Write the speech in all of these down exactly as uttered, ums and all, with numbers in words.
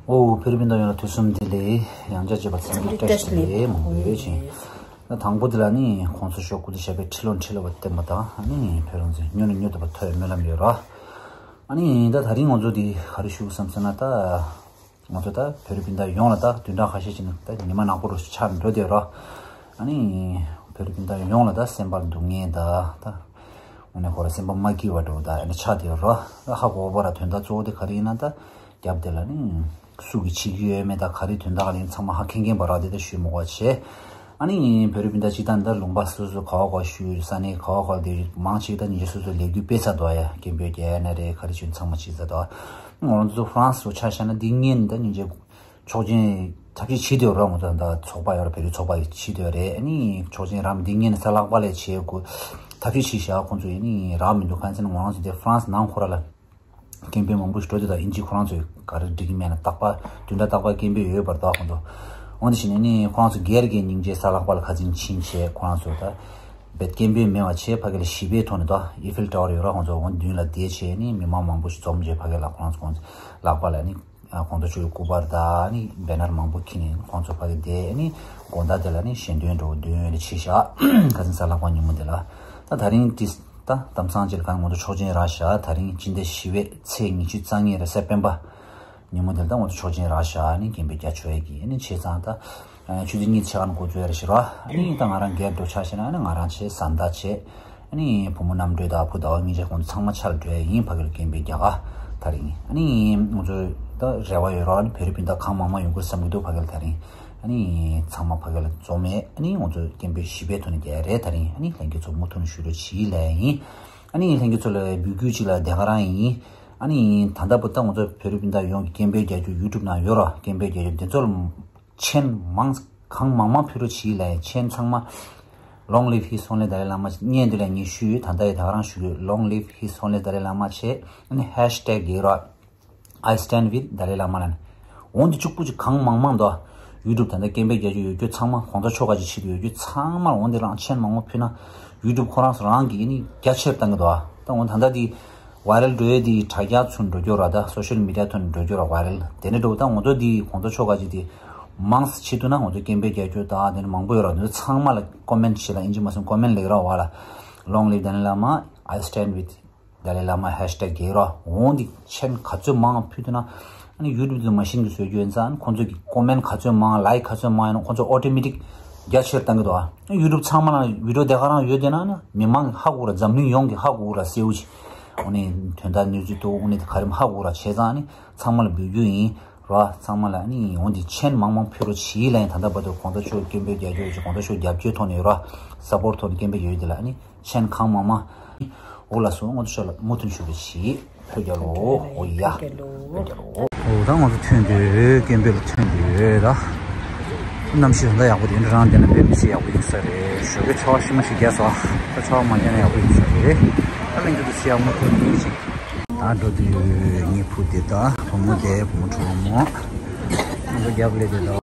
ཨོ། བོད་རིགས་སྤུན་ཟླ་ཡོངས་ལ་ཐུགས་བསམ་བདེ་ལེགས། ཡང་བསྐྱར་མཇལ་བར་སེམས་ཀྱི་བཀྲ་ཤིས་བདེ་ལེགས་མང་པོ་ཡོད་ཅིང་། ད་དང་པོ་དེ་ལ་ནི་ཁོང་ཚོ་ཤོག་གུ་དེ་ཞབས་པད་ཁྲི་ལོ་ཁྲི་ལོ་བར་བརྟན་པ་དང་ནི་བོད་རང་བཙན་མྱུར་ནས་མྱུར་དུ་བར་ཐོབ་པའི་སྨོན་ལམ་ཡོད་ར། ཨ་ནི་ད་ད་རིང་ང་ཚོ་འདི་ག་རེ་ཞུ་དགོས་བསམ་ཟེར་ན། ད་ང་ཚོ་ད་བོད་རིགས་སྤུན་ཟླ་ཡོངས་ལ་ད་བདུན་ཕྲག་ཁ་ཤས་ཅིག་ནས་ད་ཉི་མ་ནག་པོ་རུ་ཆགས་འགྲོ་བསྡད་ར། ཨ་ནི་བོད་རིགས་སྤུན་ཟླ་ཡོངས་ལ་ད་སེམས་པར་སྡུག་བསྔལ་ད་ད་དངོས་གནས་ཁོ་ར་སེམས་པ་མ་སྐྱིད་པ་འདྲ་བོ་ད་ཨ་ནི་ཆགས་བསྡད་ར། ད་ཧ་གོ་བ་ར་དོན་དག་གཙོ་བོ་དེ་ག་རེ་ཡིན་ན། ད་རྒྱབ་དེ་ལ་ནི་སུ་གིས་བྱེད་ཀྱི་ཡོད་མེད་ད་ག་རེ་དོན་དག་ག་རེ་ཡིན་ཚང་མ་ཧ་མཁྱེན་མཁྱེན་པ་ར། དེ་ད་ཞུ་མི་དགོས་པ་བྱས། ཨ་ནི་བོད་རིགས་སྤུན་ཟླ་སྤྱི་བཏང་ད་ལུང་པ་སོ་སོ་ག་བ་ག་བ་བཞུགས་ས་གནས་ག་བ་ག་བ་དེ་མང་ཆེ་ད་ཉིན་རེ་སོ་སོ་ལས་འགུལ་སྤེལ་ཚར་འདུག་ཡ། སྐད་འབོད་རྒྱག་ཡ་ན་རེད། ག་རེ་བྱེད་ཚང་མ་བྱེད་ཚར་འདུག་ང་རང་ཚོ་ཧྥ་རན་སི་ལ་ཆ་བཞག་ན་འདི་སྔོན་ནས་ད་སྙིང་རྗེ་ཆོག་མཆན་ཐབས་ཤེས་བྱེད་འདོད་ར། ང་ཚོ་ད་ཚོགས་པ་ཡོད་ར། བོད་རིགས་ཚོགས་པ་ཡིས་བྱེད་འདོད་རེད། ཨ་ནི་ཆོག་མཆན་རག་མི་འདི་སྔོན་ནས་གཟའ་ལྷག་པ་ལ་བྱེད་དགོས་ཐབས་ཤེས་བྱས་བཞག་ཁོང་ཚོ་ཡིན་ནི་རག་མི་འདུག་གང་ཟེར་ན་ང་རང་ཚོ་འདི་ཧྥ་རན་སི་ནང་ཁོ་ར་ལ་སྐད་འབོད་མང་པོ་ཞིག་འགྲོ་དུས་ད་ཨིན་ཇི་ཁོ་རང་ཚོས་ག་རེ་འབྲི་གི་མེད་ན་རྟག་པར་བདུན་ཕྲག་རྟག་པར་སྐད་འབོད་ཡོད་པ་རེད་ད་ཁོང་ཚོ། འོན་ཏེ་བྱས་ནས་ནི་ཁོ་རང་ཚོ་སྒེར་གྱི་སྙིང་རྗེ་གཟའ་ལྷག་པ་ལ་ཁ་འཛིན་ཕྱིན་བྱས་ཁོ་རང་ཚོ་ད་རྦད་སྐད་འབོད་མེད་པ་བྱས་ཕ་གི་ལ་ཞི་བའི་ཐོག་ནས་ད་ཨི་ཕིལ་ཊ་ཝར་ཡོད་ར། ཁོང་ཚོ་འོ་མདུན་ལ་བསྡད་བྱས་ནི་མི་མང་མང་པོ་ཞིག་འཛོམས་བྱས་ཕ་གི་ལ་ཁོ་རང་ཚོ་ཁོང་ཚོ་ལག་པ་ལ་ནི་ཨ་གོང་ས་མཆོག་གི་སྐུ་པར་དང་ནི་བེ་ནར་མང་པོ་འཁྱེར་ནས་ཁོང་ཚོ་ཕ་གི་བསྡད་ནི་དགོང་དག་དེ་ལ་ནི་ཞལ་འདོན་འགྲོ་འདོན་ཡོད་ནི་ཆེ་བཞག་ག་ཚོད་གཟའ་ལྷག་པ་ཉིན་མོ་དེ་ལ་ད་ད་རིང་ཏི་ད་གཏམ་བཟང་ཅིག་ལ་གང་ང་ཚོ་ཆོག་མཆན་རག་བཞག་ད་རིང་སྤྱི་ཟླ་བཞི་པའི་ཚེས་ཉི་ཤུ་རྩ་གཉིས་རེད། སེ་པེན་པ་ཉིན་མོ་དེ་ལ་ད་ང་ཚོ་ཆོག་མཆན་རག་བཞག་ནི་སྐད་འབོད་རྒྱག་ཆོག་ཡས་ཀྱི་ནི་བྱས་ཙང་ད་ཆུ་ཚོད་གཉིས་ཕྱེད་ཀ་ནས་འགོ་བཙུགས་ཡ་རེད་ཤག་ར། ཨ་ནི་ད་ང་རང་སྒེར་འགྲོ་ཆ་བཞག་ན་ནི་ང་རང་བྱས་བཟའ་ཟླ་བྱས། ཨ་ནི་བུ་མོ་རྣམ་གྲོལ་དང་བུ་ཟླ་བ་གཉིས་ཆ་ཁོང་ཚོ་ཚང་མ་ཆ་ལ་འགྲོ་ཡ་ཡིན་ཕ་གི་ལ་སྐད་འབོད་རྒྱག་ག་ད་རིང་། ཨ་ནི་ང་ཚོ་ད་རེ་བ་ཡོད་ར། ཨ་ནི་བོད་རིགས་སྤུན་ཟླ་གང་མང་མང་ཡོང་དགོས་བསམ་གྱི་འདུག་ཕ་གི་ལ་ད་རིང་། ཨ་ནི་ཚང་མ་ཕ་གི་ལ་འཛོམས་ཡས་ཨ་ནི་ང་ཚོ་སྐད་འབོད་ཞི་བའི་ཐོག་ནས་རྒྱག་ཡ་རེད་ད་རིང་། ཨ་ནི་ལྷན་རྒྱས་ཚོ་མུ་མཐུད་ནས་བཞུགས་རོགས་བྱེད་ལབ་ཡ་ཡིན། ཨ་ནི་ལྷན་རྒྱས་ཚོ་ལ་འབོད་སྐུལ་ཅིག་ལ་དེ་ག་རང་ཡིན། ཨ་ནི་ད་ལྟ་བུ་ད་ང་ཚོ་བོད་རིགས་སྤུན་ཟླ་ཡོངས་ཀྱི་སྐད་འབོད་རྒྱག་རྒྱུ་ཡུ་ཊུབ་ནང་ཡོད་ར། སྐད་འབོད་རྒྱག་རྒྱུ་འདི་ཚོ་ལ་མཆན་མང་གང་མང་མང་ཕུལ་རོགས་བྱེད་ལབ་ཡ། མཆན་ཚང་མ་Long live His Holiness Dalai Lama། སྔོན་དེ་ལ་ངས་ཞུས་ཡོད། ད་ལྟ་ཡི་ད་ག་རང་ཞུ་གི་ཡོད། Long live His Holiness Dalai Lama བྱས། ཨ་ནི་ཧེཤ་ཊེག་རྒྱག་རོགས། I stand with Dalai Lama ལབ་ནས། འོ་འདི་གཅིག་པུ་ཅིག་གང་མང་མང་འདུག་ཡུ་ཊུབ་ད་ལྟ་སྐད་འབོད་རྒྱག་རྒྱུ་ཡོད་རྒྱུ་ཚང་མ་གོང་ས་མཆོག་ག་ཅིག་བྱེད་དུ་ཡོད་རྒྱུ་ཚང་མར་འོ་འདི་རང་མཆན་མང་མང་ཕུལ་ན་ཡུ་ཊུབ་ཁོ་རང་ཚོ་རང་གིས་ནི་རྒྱ་ཆེར་བཏང་གི་འདུག་ད་འོ་ད་ལྟ་འདི་ཝའི་རལ་འགྲོ་ཡས་འདི་དྲ་རྒྱ་ཚུར་འགྲོ་རྒྱུ་ར། ད་སོ་ཤལ་མི་ཌི་ཡ་ཐོག་ནས་འགྲོ་རྒྱུ་ར་ཝའི་རལ། དེ་ནས་འགྲོ་ད་ང་ཚོ་འདི་གོང་ས་མཆོག་ག་ཅིག་འདི་མང་སེ་བྱེད་ཐུབ་ན་ང་ཚོ་སྐད་འབོད་རྒྱག་རྒྱུ་ད་དེ་ནས་མང་པོ་ཡོད་ར། འདི་ཚོ་ཚང་མ་ལ་ཀོ་མེན་ཊི་བྱེད་ལ་ཨིན་ཇི་མ་སོང་ཀོ་མེན་ཊི་ལེགས་ར་བ་ལ། Long live Dalai Lama, I stand with Dalai Lama ཧེཤ་ཊེག་རྒྱག་རོགས། འོ་འདི་མཆན་ག་ཚོད་མང་ཕུལ་ཐུབ་ན། ཨ་ནི་ཡུ་ཊུབ་དེ་མ་ཤིན་གྱིས་བཟོ་རྒྱུ་ཡིན་ཙང་ཁོང་ཚོ་གི་ཀོ་མེན་ཊི་ག་ཚོད་མང་ལའིཀ་ག་ཚོད་མང་ཡིན་ན་ཁོང་ཚོ་ཨོ་ཊོ་མེ་ཊིག་རྒྱ་ཆེར་བཏང་གི་འདུག་ཨ་ཡུ་ཊུབ་ཚང་མ་ལ་བི་ཌི་ཡོ་དེ་ག་རང་ཡོད་དེ་ན་ནི་མི་མང་གིས་ཧ་གོ་ར། འཛམ་གླིང་ཡོངས་ཀྱིས་ཧ་གོ་ར་གསལ་བོ་ཅིག་འོ་ནི་དོན་དག་གནས་ཚུལ་འདུག་འོ་ནི་དེ་ག་རེ་མ་ཧ་གོ་ར། བྱས་ཙང་ཨ་ནི་ཚང་མ་ལ་འབོད་རྒྱུ་ཡིན་ར། ཚང་མ་ལ་ཨ་ནི་འོ་འདི་མཆན་མང་མང་ཕུལ་རོགས་བྱེད་ལབ་ཡིན། ད་ལྟ་བར་དུ་གོང་ས་མཆོག་སྐད་འབོད་རྒྱག་རྒྱུ་ཡོད་ཅིག་གོང་ས་མཆོག་རྒྱབ་སྐྱོར་ཐོག་ནས་ཡོད་ར། སཔོར་ཊི་ཐོག་ནས་སྐད་འབོད་རྒྱག་རྒྱུ་དེ་ལ་ཨ་ནི། མཆན་གང་མང་མང་། འོ་ལགས་སོ། ང་ཚོ་ཕྱོགས་ལ་མུ་མཐུད་ཞུ་གི་ཞིག་བོད་རྒྱལ་ལོ། འོ་ཡ། བོད་རྒྱལ་ལོ། འོ་ད་ང་ཚོ་ཐོན་དུས་སྐད་འབོད་ལ་ཐོན་དུས་ད། གནམ་གཤིས་ད་ཡག་པོ་དེ་འདྲ་རང་བསྡད་ན་དཔེ་མི་སྲིད་ཡག་པོ་ཡིན་ས་རེད། ཞོགས་ཀས་ཆར་པ་ཤི་མ་ཤི་རྒྱག་སོང་། ད་ཆར་པ་མ་རྒྱག་ན་ཡག་པོ་ཡིན་ས་རེད། ད་ལན་ཁྱོད་ཚོ་ཤི་ཡག་མུ་མཐུད་ཡིན་ཅིག་ད་འགྲོ་དུས་ངའི་བུ་དེ་དང་བུ་མོ་དེ་བུ་མོ་གྲོགས་མོ། ང་ཚོ་རྒྱབ་ལས་དེ་དང་།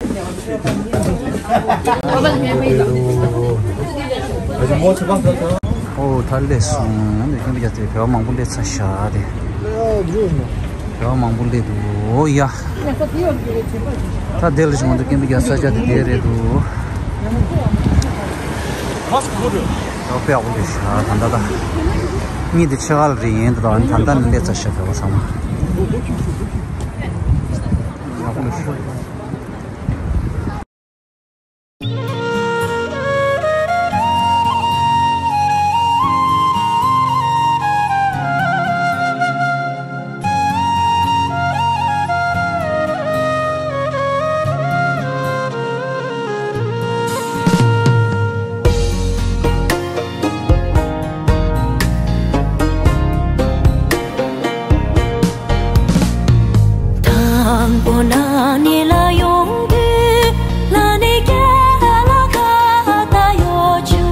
ཨོ་ད་ལས་སོང་། འདི་སྐད་འབོད་རྒྱག་དེ་བོད་པ་མང་པོ་སླེབས་ཚར་ཤག་དེ། བོད་པ་མང་པོ་སླེབས་འདུག་འོ་ཡ། ད་དེ་ལ་བྱུང་འདུག་སྐད་འབོད་རྒྱག་ས་ཆ་དེ་དེ་རེད་འདུག་ཡག་པོ་ཡག་པོ་སླེབས་ཤག་ད་ལྟ་ད། གཉིས་དེ་ཕྱེད་ཀ་ལ་རེད་ཡིན་ད། ད་ད་ནི་སླེབས་ཚར་ཤག་བོད་པ་ཚང་མ། ཡག་པོ་སླེབས་ཤག་དང་པོ་ན་ནི་ལ་ཡོང་དུས་ལ་ནི་རྒྱ་ལ་ཁ་ད་ཡོ་ཅུ།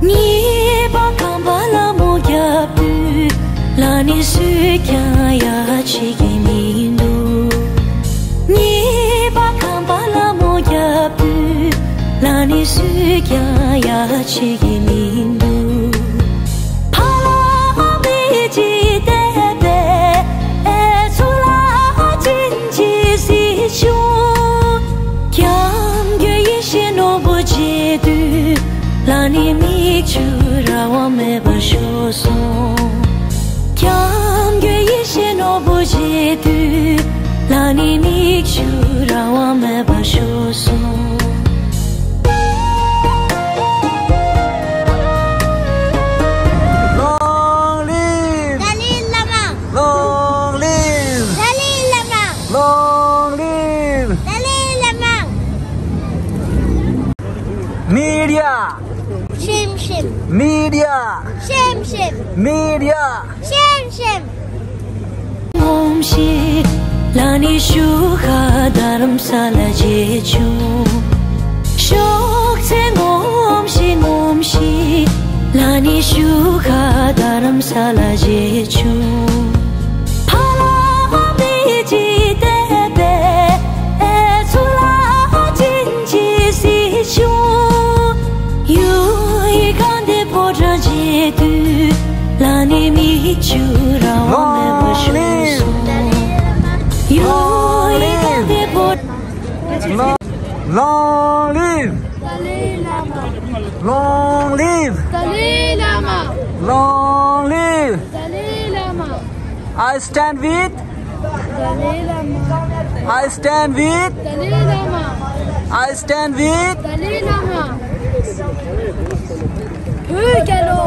གཉིས་པ་ཁམས་པ་ལ་མོ་རྒྱབ་དུས་ལ་ནི་སུས་ཀྱང་ཡ་ཆེ་གི་མི་འདུག་གཉིས་པ་ཁམས་པ་ལ་མོ་རྒྱབ་དུས་ལ་ནི་སུས་ཀྱང་ཡ་ཆེ་གི་མི་འདུག་ཕ་ལ་མི་ཅི་བལྟས་པས་ཨེ་ཚུ་ལ་ཅིན་ཅི། མེད་པར་ཤོག་གསུངས། ཁྱབ་འགྱུར་ཡེ་ཤེས་ནོར་བུ་རྗེ་བདུད་ལ་ནི་མིག་ཆུ་རང་དབང་མེད་པར་ཤོག་གསུངས། Long live! Dalai Lama! Long live! Dalai Lama! Long live! Dalai Lama! Media! Shim shim! Media! Shim shim! Media! Shim shim! ངོམས་ཤིག་ལ་ནི་ཤུགས་ཁ་རྡ་རམ་ས་ལ་རྗེ་བྱུང་། ཤོག་ཚེ་ངོམས་ཤིག་ངོམས་ཤིག་ལ་ནི་ཤུགས་ཁ་རྡ་རམ་ས་ལ་རྗེ་བྱུང་། ཕ་ལ་མི་ཅི་བལྟས་པས་ཚུར་ལ་ཅིན་ཅི་སྲིད་བྱུང་། ཡུ་ཡི་གང་དེ་ཕོ་བྲང་རྗེ་བདུད་ལ་ནི་མིག་ཆུ་རང་དབང་མེད་པར་ཤོག་གསུངས། ཡུ་ཡི་གང་དེ་ཕོ། Long live! Dalai Lama! Long live! Dalai Lama! Long live! Dalai Lama! I stand with Dalai Lama! I stand with Dalai Lama! I stand with Dalai Lama! བོད་རྒྱལ་ལོ།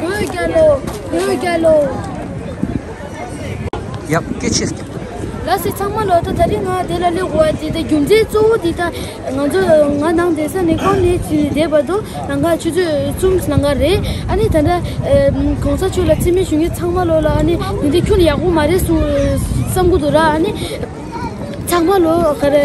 བོད་རྒྱལ་ལོ། བོད་རྒྱལ་ལོ། ཡབ་སྐད་ཆེ། ལགས་སེ་ཚང་མ་ལོ། ད་ད་རིང་ང་དེ་ལ་སླེབས་དགོས་པ་དེ་ད་རྒྱུ་མཚན་གཙོ་བོ་དེ་ད་ང་ཚོ་ང་ནང་བསྡད་ས་ནས་ཁོང་ནས་ཚུར་བསྡད་བར་དུ་ལམ་ཁ་ཆུ་ཚོད་གསུམ་ལམ་ཁ་རེད། ཨ་ནི་ད་ལྟ་གོང་ས་མཆོག་ལ་མཚན་སྨད་ཞུ་མཁན་ཚང་མ་ལོ་ལ་ཨ་ནི་མི་འདི་ཁྱོན་ནས་ཡག་པོ་མ་རེད་གསུངས་བསམ་གི་འདུག་ར། ཨ་ནི་ཚང་མ་ལོ་ག་རེ་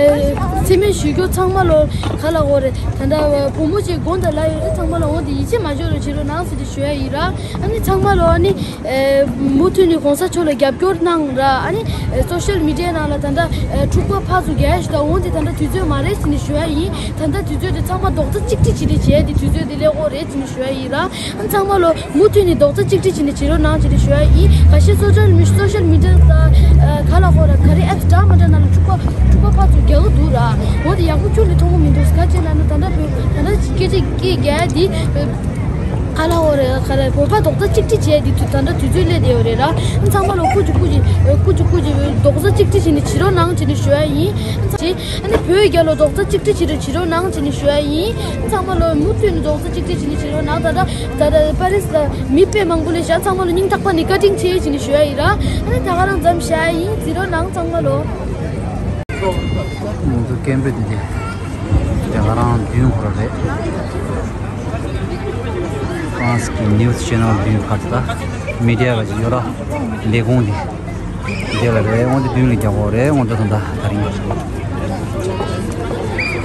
མཚན་སྨད་ཞུ་རྒྱུ་ཚང་མ་ལོ་ག་ལ་འོ་རེད། ད་ལྟ་བུ་མོ་ཅིག་དགོངས་དག་ལ་ཡོད་རེད། ཚང་མ་ལོ་འོ་འདི་ཡིད་ཆེས་མ་བཅོལ་རོགས་བྱེད་རོགས་གནང་ཟེར་ཏེ་ཞུ་ཡ་ཡིན་ར། ཨ་ནི་ཚང་མ་ལོ་ཨ་ནི། ཨེ། མུ་མཐུད་ནས་གོང་ས་མཆོག་ལ་རྒྱབ་སྐྱོར་གནང་ར། ཨ་ནི་ཨེ། སོ་ཤལ་མི་ཌི་ཡ་ནང་ལ་ད་ལྟ་ཨེ། འཁྲུག་པ་ཕར་ཚུར་རྒྱག་ཡ་ཞིག་དང་འོང་དེ་ད་ལྟ་དུས་ཚོད་མ་རེད་ཟེར་ནས་ཞུ་ཡ་ཡིན། ད་ལྟ་དུས་ཚོད་དེ་ཚང་མ་རྡོག་རྩ་གཅིག་སྒྲིལ་བྱས་ནས་བྱས་དེ་དུས་ཚོད་དེ་སླེབས་ཡོད་རེད་ཟེར་ནས་ཞུ་ཡ་ཡིན་ར། ཨ་ནི་ཚང་མ་ལོ་མུ་མཐུད་ནས་རྡོག་རྩ་གཅིག་སྒྲིལ་བྱས་ནས་བྱེད་རོགས་གནང་ཟེར་ནས་ཞུ་ཡ་ཡིན། ཁ་ཤས་སོ་ཤལ་མི་སོ་ཤལ་མི་ཌི་ཡ་དང་ཨེ། ག་ལ་ཧོ་ར་ག་རེ་ཨེབ་སི་འདྲ་མི་འདྲ་ནང་ལ་འཁྲུག་པ་འཁྲུག་པ་ཕར་ཚུར་རྒྱག་གི་འདུག་ར། འོ་དེ་ཡག་པོ་ཁྱོན་ནས་མཐོང་གི་མི་འདུག་ག་ཅེ་ན་ན་ད་ལྟ་བོད་ད་ལྟ་སྐད་ཆ་སྐད་རྒྱག་ཡ་དེ། ག་ལ་འོ་རེད་ག་རེ་བོད་པ་རྡོག་རྩ་གཅིག་སྒྲིལ་བྱས་ཏེ་དུས་ད་ལྟ་དུས་ཚོད་སླེབས་བསྡད་ཡོད་རེད་ར། ཚང་མ་ལོ་སྐུ་མཁྱུད་སྐུ་མཁྱུད་སྐུ་མཁྱུད་སྐུ་མཁྱུད་རྡོག་རྩ་གཅིག་སྒྲིལ་བྱས་ནས་བྱེད་རོགས་གནང་བྱས་ནས་ཞུ་ཡ་ཡིན། ཅེ་ཨ་ནི་བོད་རྒྱལ་ལོ་རྡོག་རྩ་གཅིག་སྒྲིལ་བྱས་ནས་བྱེད་རོགས་གནང་བྱས་ནས་ཞུ་ཡ་ཡིན། ཚང་མ་ལོ་མུ་མཐུད་ནས་རྡོག་རྩ་གཅིག་སྒྲིལ་བྱས་ནས་བྱེད་རོགས་གནང་། ད་ལྟ་ད་ལྟ་པ་རི་སི་ལ་མི་དཔེ་མང་པོ་སླེབས་ཤག་ཚང་མ་ལོ་སྙིང་ཐག་པ་ནས་བཀའ་དྲིན་ཆེ་བྱས་ནས་ཞུ་ཡ་ཡིན་ར། ཨ་ནི་ད་ག་རང་མཚམས་བཞག་ཡ་ཡིན། བྱེད་རོགས་གནང་ཚང་མ་ལོ། ང་ཚོ་སྐད་འབོད་འདི་དེ་དེ་ག་རང་མདུན་ཁོ་ར་རེད། ཧྥ་རན་སི་གི་ནིའུ་སི་ཆེ་ནལ་མདུན་ཁར་ད་མི་ཌི་ཡ་ག་ཅིག་ཡོད་ར། ལས་ཁུངས་འདི་འདི་ལ་རེད། འོན་ཏེ་མདུན་ལ་རྒྱག་གོ་རེད། འོན་ཏེ་ད་ད་ད་རིང་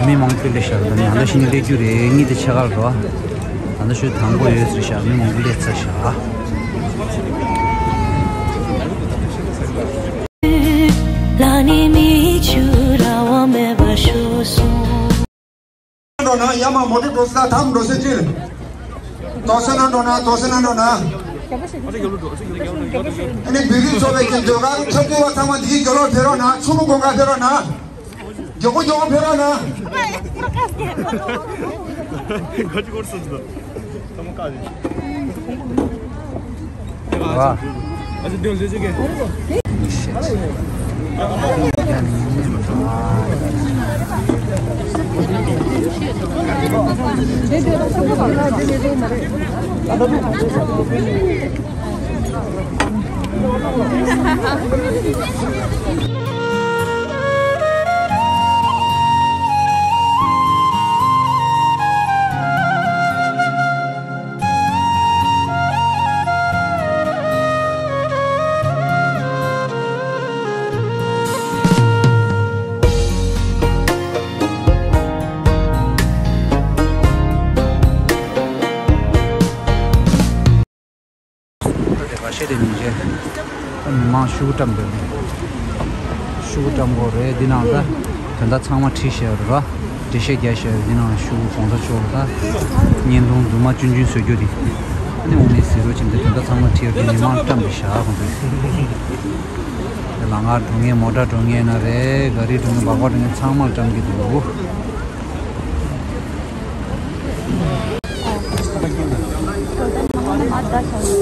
མི་མང་པོ་སླེབས་ཤག་ད་ནི་ད་ལྟ་ཤི་ནི་སླེབས་རྒྱུ་རེད། གཉིད་དེ་ཆེ་གར་འགྲོ། ད་ལྟ་ཤུལ་དང་པོ་ཡོད་ཟེར་ཤག་མི་མང་པོ་སླེབས་ཚར་ཤག་ལ་ནི་མིག་ཆུ་རང་དབང་མེད་པར་ཤོར་སོང་། འགྲོ་ན་ཡར་མར་མོ་ཊ་འགྲོ་ས་དང་འགྲོ་ས་ཅིག་ཏོག་ཙམ་ན་འགྲོ་ན་ཏོག་ཙམ་ན་འགྲོ་ན། ཨ་ནི་བོད་རིགས་ཚོ་བའི་གི་ཟློས་གར་འཁྲབ་སྟོན་པ་ཚང་མ་འདིའི་རྒྱབ་ལོགས་ཕེབས་རོགས་གནང་། ཕྱུག་པོ་སྒོ་ཁར་ཕེབས་རོགས་གནང་། མགྱོགས་པོ་མགྱོགས་པོ་ཕེབས་རོགས་གནང་། ག་ཅི་སྐོར་སོང་ཚུལ། ཨ་ཅེ་དོན་ལེ་ཅིག་གེ། དེ་ག་ཤེད་དེ་མི་བྱེད། མི་མང་ཤུགས་བཀྲམ་འདོད་ནས་ཤུགས་བཀྲམ་དགོས་རེད། འདི་ནང་ད་དོན་དག་ཚང་མ་བྲིས་བཞག་རེད་ར། འགྲེལ་བཤད་རྒྱག་བཞག་འདི་ནང་ཤུགས་གོང་ས་མཆོག་ད་བརྙན་ཐུང་རྫུན་མ་ཆུན་ཆུན་བཟོ་རྒྱུ་དེ་ཨ་ནི་འོང་ནས་ཟེར་རོ་བྱེད་འདི་དོན་དག་ཚང་མ་བྲིས་རེད། མི་མང་བཀྲམ་དེ་བཞག་གོང་དུ་ལ་ངར་འགྲོ་མཁན་མོ་ཊ་འགྲོ་མཁན་ན་རེད། ག་རི་འགྲོ་མཁན་སྦག་སྦག་འགྲོ་མཁན་ཚང་མར་བཀྲམ་གྱི་འདུག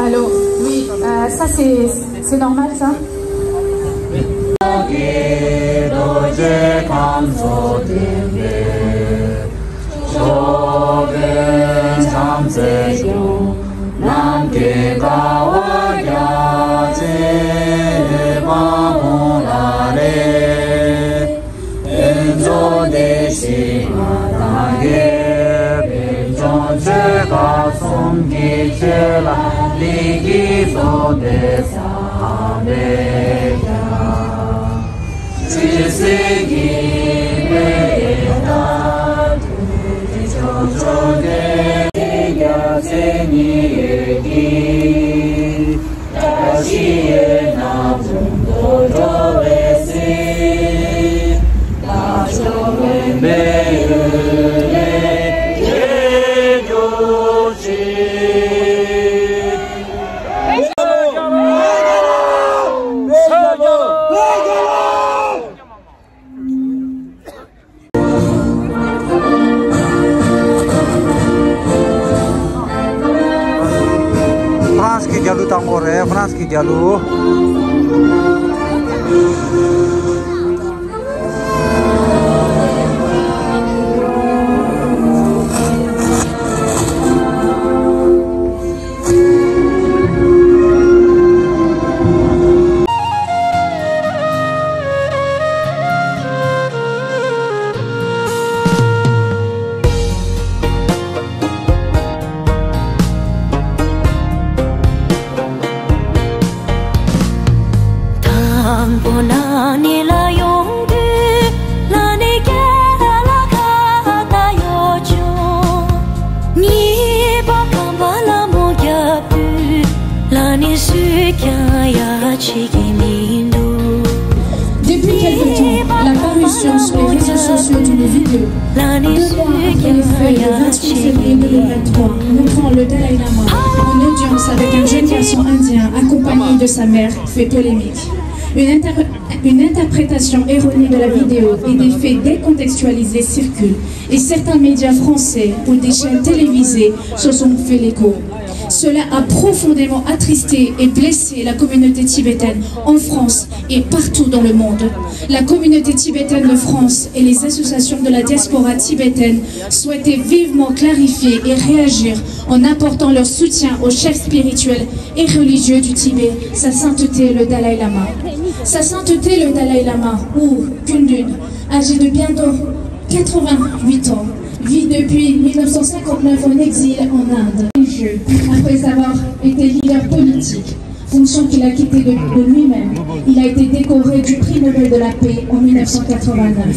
Allô, oui, euh, ça c'est, c'est normal ça ? ཧྥ་རན་སི་གི་རྒྱལ་གླུ་དང་པོ་རེད། ཧྥ་རན་སི་གི་རྒྱལ་གླུ། དང་པོ་ན་ནི་ལ་ཡོང་དུས་ལ་ནི་རྒྱ་ལ་ཁ་ད་ཡོད་ཆོག་ཉེས་པ་ཁམས་པ་ལ་མོ་རྒྱབ་དུས་ལ་ནི་སུས་ཀྱང་ཡ་ཆེ་གི་མི་འདུག Depuis quelque temps, la parution sur les réseaux sociaux d'une vidéo deux mois après les faits, le vingt-trois février deux mille vingt-trois, montrant le Dalai Lama en audience avec un jeune garçon indien accompagné de sa mère fait polémique. Une inter- Une interprétation erronée de la vidéo et des faits décontextualisés circule et certains médias français ou des chaînes télévisées se sont fait l'écho. Cela a profondément attristé et blessé la communauté tibétaine en France et partout dans le monde. La communauté tibétaine de France et les associations de la diaspora tibétaine souhaitaient vivement clarifier et réagir en apportant leur soutien au chef spirituel et religieux du Tibet, Sa Sainteté le Dalai Lama. Sa Sainteté le Dalai Lama, ou Kyundun, âgé de bientôt quatre-vingt-huit ans, vit depuis mille neuf cent cinquante-neuf en exil en Inde. Après avoir été leader politique, fonction qu'il a quittée de, de lui-même, il a été décoré du prix Nobel de la paix en mille neuf cent quatre-vingt-neuf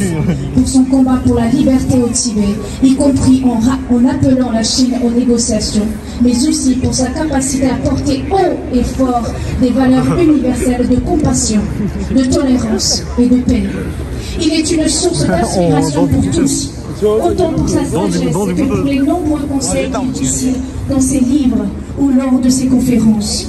pour son combat pour la liberté au Tibet, y compris en ra- en appelant la Chine aux négociations, mais aussi pour sa capacité à porter haut et fort des valeurs universelles de compassion, de tolérance et de paix. Il est une source d'inspiration pour tous, autant pour sa sagesse que pour les nombreux conseils qu'il distille dans ses livres ou lors de ses conférences.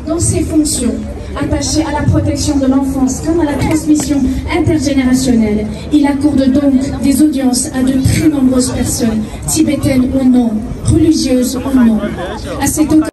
Dans ses fonctions, attachées à la protection de l'enfance comme à la transmission intergénérationnelle, il accorde donc des audiences à de très nombreuses personnes, tibétaines ou non, religieuses ou non. À cette occasion,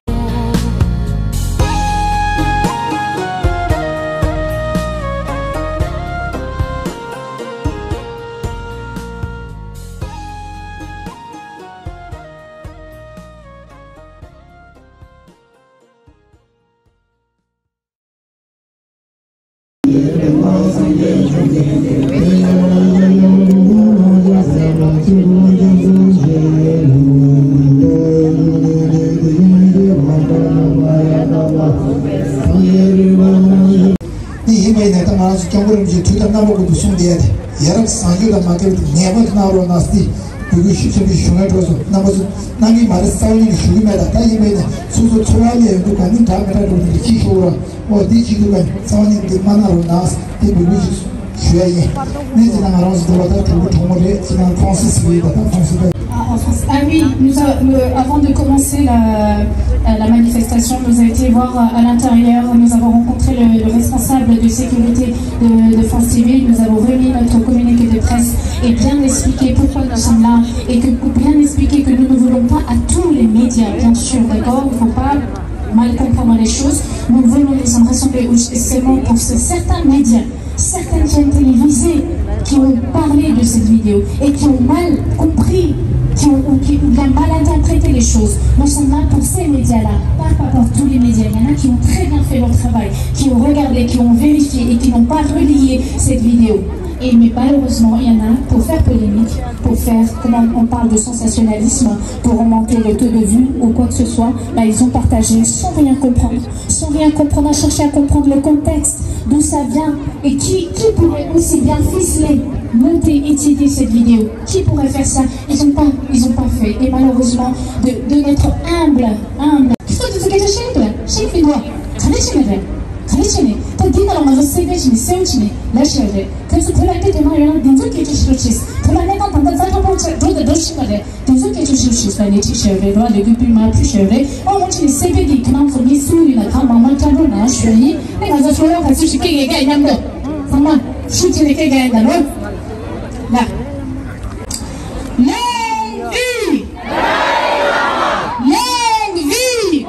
འདི་ཡིན་པས་ནས་ད་ང་རང་ཚོ་སྐྱབས་མགོན་རིན་པོ་ཆེས་དུས་དང་རྣམ་པ་ཀུན་ཏུ་གསུངས་བསྡད་དེ་ཡ་རབས་བཟང་སྤྱོད་དང་མ་འགལ་བའི་ངེས་པར་གནང་རོགས་གནང་སྟེ་འབོད་སྐུལ་ཞུ་ཆེན་པོ་ཞུ་ངེས་འགྲོ་སོང་། རྣམ་པ་ཚོ་གནང་གི་མ་རེད་རྩ་བ་ཉིད་ནས་ཞུ་གི་མེད། ད་ད་ཡིན་པས་ནས་སོ་སོ་འཚོ་བ་ལས་ཡོང་དུས་གང་ཡིན་འདྲ་མི་འདྲ་འགྲོ་ནས་ཅི་ཤོར་བ་འོ་འདི་བྱེད་དུས་གང་རྩ་བ་ཉིད་འདི་མ་གནང་རོགས་གནང་དེ་འབོད་སྐུལ་ཞུ་ཞུ་ཡ་ཡིན། ནས་ཅི་ན་ང་རང་ཚོ་འདུག་པ་ད་གྲོགས་པོ་གྲོགས་མོ་རེད། ཅི་ན་ཧྥ་རན་སི་རེད། ད་ད་ཧྥ་རན་སི་རེད། Ah, en France. Ah oui, nous a- euh, avant de commencer la, euh, la manifestation, nous avons été voir, euh, à l'intérieur, nous avons rencontré le, le responsable de sécurité de, de France T V, nous avons remis notre communiqué de presse et bien expliqué pourquoi nous sommes là et que, pour bien expliquer que nous ne voulons pas à tous les médias Bien sûr, d'accord, il ne faut pas mal comprendre les choses. Nous voulons nous en rassembler seulement pour ce, certains médias, certaines chaînes télévisées qui ont parlé de cette vidéo et qui ont mal compris, qui ont, ou qui, ou bien mal interprété les choses. Nous sommes là pour ces médias-là, pas, pas pour tous les médias. Il y en a qui ont très bien fait leur travail, qui ont regardé, qui ont vérifié et qui n'ont pas relié cette vidéo. Et, mais malheureusement, il y en a pour faire polémique, pour faire, comment on parle de sensationnalisme, pour augmenter le taux de vue ou quoi que ce soit, bah, ils ont partagé sans rien comprendre, sans rien comprendre, à chercher à comprendre le contexte, d'où ça vient, et qui, qui pourrait aussi bien ficeler, monter, étirer cette vidéo. Qui pourrait faire ça? Ils ont pas, ils ont pas fait. Et malheureusement, de, de notre humble, humble. ད་འདི་ནང་ལ་ང་ཚོ་སེ་པེ་བྱས་ནས་སེའུ་བྱས་ནས་ལབ་བཞག་རེད། དེ་ཚོ་བོད་ལ་སླེབས་དུས་ང་ཡང་འདི་ཚོ་སྐད་ཆ་བཤད་རོགས་བྱེད། བོད་ལ་གནས་སྟངས་ད་ལྟ་ཛ་དྲག་པོ་ཆགས་འགྲོ་དང་འགྲོ་བཞིན་པ་རེད། དེ་ཚོ་སྐད་ཆ་བཤད་རོགས་བྱེད་ཟེར་ནས་ཁྲིད་བཞག་རེད། རེ་བ་ལས་འགུལ་སྤེལ་མར་ཕུལ་བཞག་རེད། ཨོ་ངོ་ཆེ་ནས་སེ་པེ་གིས་ཁྱེད་རང་ཚོ་མི་སུ་ཡིན་ན་གང་མང་མང་བཅར་འགྲོ་གནང་ཞུ་ཡ་ཡིན། ཨེ་ང་ཚོ་ཚོ་ཡང་ག་ཚོད་ཞིག་སྐད་ངས་སྐད་མཉམ་དུ་ཚང་མ་ཤུགས་ཆེ་ནས་སྐད་རྒྱག་ཡ་ཡིན་ད་རོ། ལ། Longue vie! Longue vie!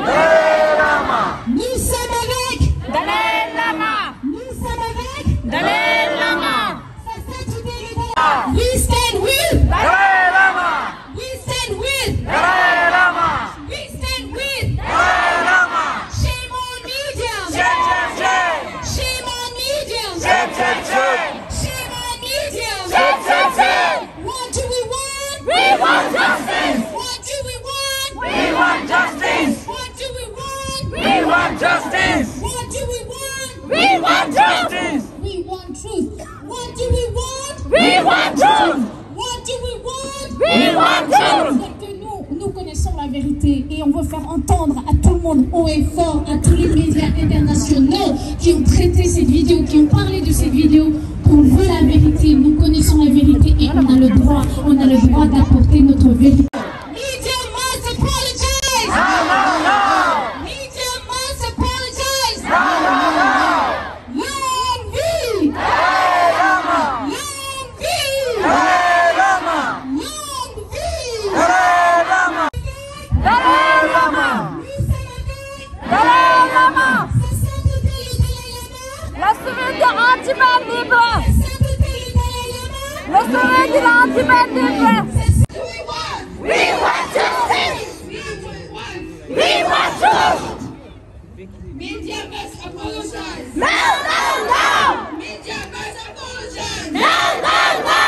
Nous sommes avec Dalai Lama! Nous sommes avec Dalai Lama! Sa sainteté le Dalai Lama! We stand with Dalai Lama! We stand with Dalai Lama! We stand with Dalai Lama! Shame on media! Shame, shame, shame! Shame on media! Shame, shame, shame! Shame on media! Shame, shame, shame! What do we want? We want justice! What do we want? We want justice! What do we want? We want justice! What do we want? We want justice! We want truth! What do we want? We want truth! What do we want? We want truth! Parce que nous, nous connaissons la vérité et on veut faire entendre à tout le monde, haut et fort, à tous les médias internationaux qui ont traité cette vidéo, qui ont parlé de cette vidéo, qu'on veut la vérité. Nous connaissons la vérité et on a le droit, on a le droit d'apporter notre vérité. Media must apologize! No, no, no! Media must apologize! No, no, no! Longue vie! Dalai Lama! Longue vie! Dalai Lama! Longue vie! Dalai Lama! Dalai Lama! Nous sommes avec Dalai Lama! Sa sainteté le Dalai Lama! Le souvenir de Antiman libre! Sa sainteté le Dalai Lama! Le souvenir de Antiman libre! Sa sainteté We want justice! We want truth! Media must apologize! No, no, no! Media must apologize! No, no, no!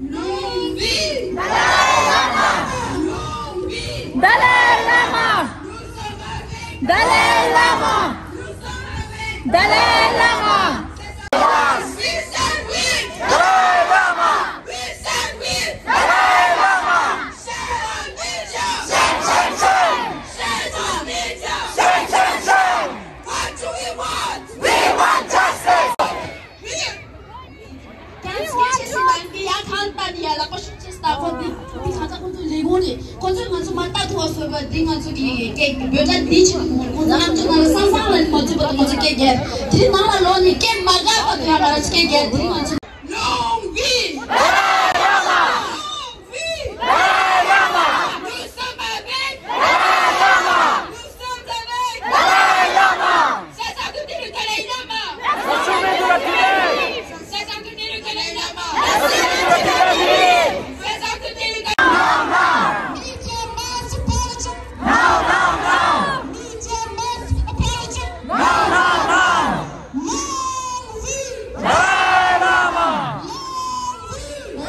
Longue vie! Dalai Lama! Longue vie! Dalai Lama! Nous sommes avec! Dalai Lama! Nous sommes avec! Dalai Lama! We stand with Dalai Lama! We stand with Dalai Lama! Shame on media! Shame, shame, shame! Shame on media! Shame, shame, shame! What do we want? We want justice! We ཀན་སྐད་ཆ་ཞིག་ལ་འདི་ཡ་གང་ལྟ་ནི་ཡ་ལ་ཁོ་ཤུགས་ཆེ་སྟ་ཁོ་འདི་འདི་གང་ལྟ་ཁོ་ཚོ་ལས་ཁུངས་རེད། ཁོ་ཚོས་ང་ཚོ་མ་ལྟ་ཐུབ་པ་བཟོས་པ་འདི་ང་ཚོ་གི་སྐད་བོད་སྒྲ་འདི་ཆེ་ཁོ་ཚོ་ཨམ་ཅོག་ནང་ལ་སང་སང་ལ་མ་ཚུད་པ་དང་ང་ཚོ་སྐད་རྒྱག་དེ་ནང་ལ་ལོག་ནས་སྐད་མ་དགའ་བ་དེ་ཡང་ང་རང་སྐད་རྒྱག་དེ་ང་ཚོ། Longue vie! Longue vie! Dalai Lama! Nous sommes avec Dalai Lama! Nous sommes avec Dalai Lama! Sa sainteté le Dalai Lama! Sa sainteté le Dalai Lama! Sa sainteté le Dalai Lama! Media must apologize! No, no, no! Media must apologize! No, no, no! Longue vie! Dalai Lama! Longue vie!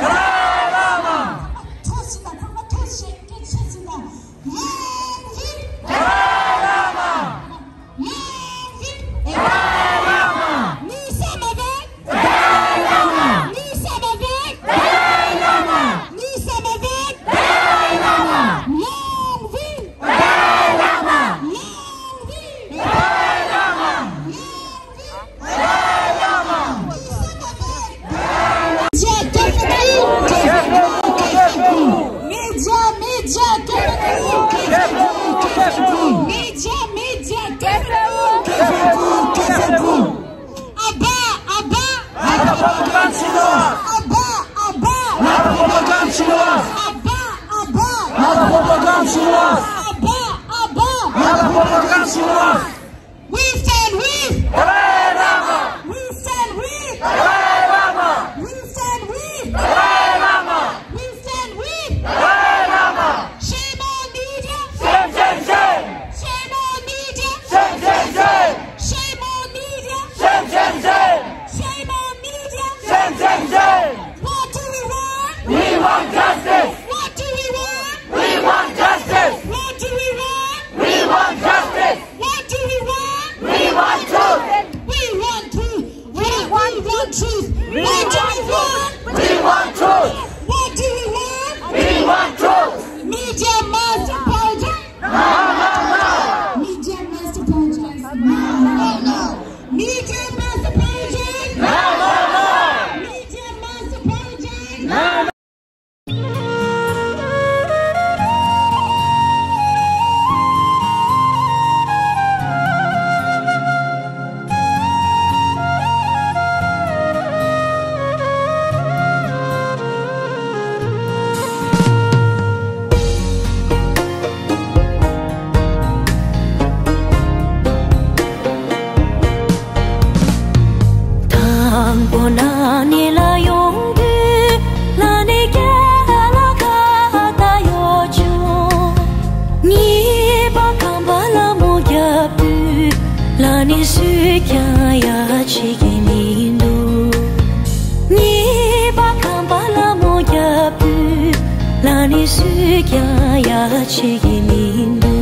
We stand with Dalai Lama. We stand with Dalai Lama. We stand with Dalai Lama. We stand with Dalai Lama. Shame on media. Shame, shame, shame. Shame on media. Shame, shame, shame. Shame on media. Shame, shame, shame. Shame on media. Shame, shame, shame. What do we want? We want justice. What do we want? We want justice. What do we want? We want justice. What do we want? We want truth. We want truth. We want truth. What do we want? We want truth. What do we want? We want truth. Media must apologize. No, no, no. Media must apologize. No, no, no. Media must apologize. No, no, no. Media must apologize. No, no. དང་པོ་ན་ནི་ལ་ཡོང་དུས་ལ་ནི་རྒྱ་ལ་ཁ་ད་ཡོད་ཆུང་། གཉིས་པ་ཁམས་པ་ལ་མོ་རྒྱབ་དུས་ལ་ནི་སུས་ཀྱང་ཡ་ཆེ་གི་མི་འདུག་གཉིས་པ་ཁམས་པ་ལ་མོ་རྒྱབ་དུས་ལ་ནི་སུས་ཀྱང་ཡ་ཆེ་གི་མི་འདུག་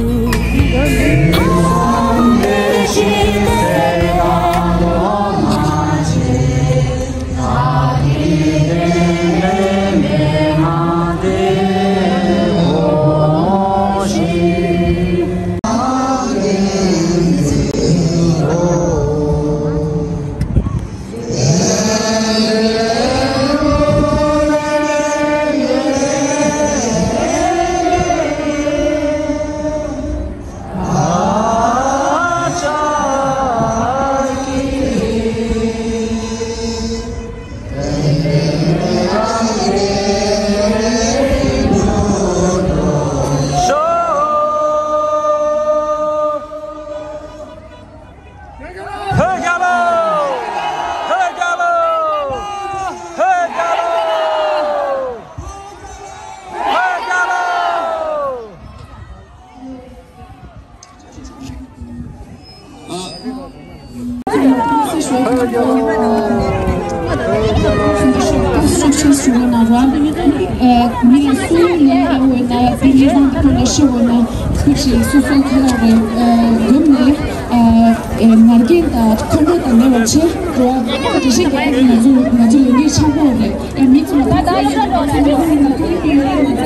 ང་རྒྱལ་དང་ཁོང་ཁྲོ་དང་མེད་པ་བྱེད་འགྲོ་བ་དེ་ཞིག་གིས་ང་ཚོ་ང་ཚོ་ལས་འགན་ཆགས་པོ་རེད། ཨ་མི་ཚོ་ལ་ད་ད་ཡོད་ད་ད་ཡོད་ད་ད་ཡོད་ད་ཡོད་ད་ཡོད་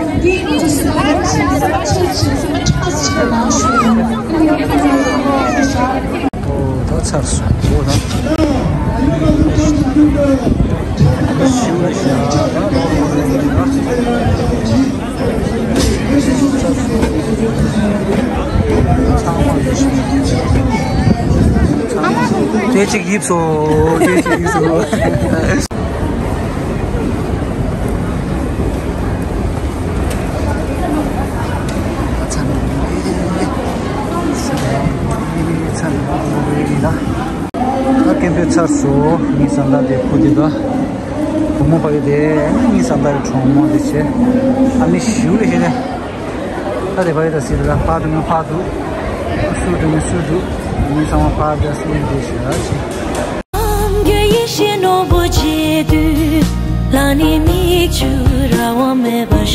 ད་ཡོད། ད་ཚར་སོང་། འོ་ད། དེ་གཅིག་ཡིབ་སོ། དེ་གཅིག་ཡིབ་སོ། ད་སྐད་འབོད་ཚར་སོང་། ངའི་བཟའ་ཟླ་དེ་ཕུ་དེ་ད། བུ་མོ་ཕ་གི་དེ་ངའི་བཟའ་ཟླ་གི་གྲོགས་མོ་དེ་བྱས། ཨ་མི་ཞུ་ལེ་ཞེ་ནས། ད་དེ་ཕ་གི་ད་སི་ད་ཕ་དུ་ངའི་ཕ་དུ། སུ་དུ་ངའི་སུ་དུ། ངའི་ཚང་མ་ཕ་གི་ད་སི་དེ་བྱས་ཨ་ཅེ། ལམ་གྱི་ཡེ་ཤེས་ནོར་བུ་འབྱེད་དུས་ལ་ནི་མིག་ཆུ་རང་དབང་མེད་པར་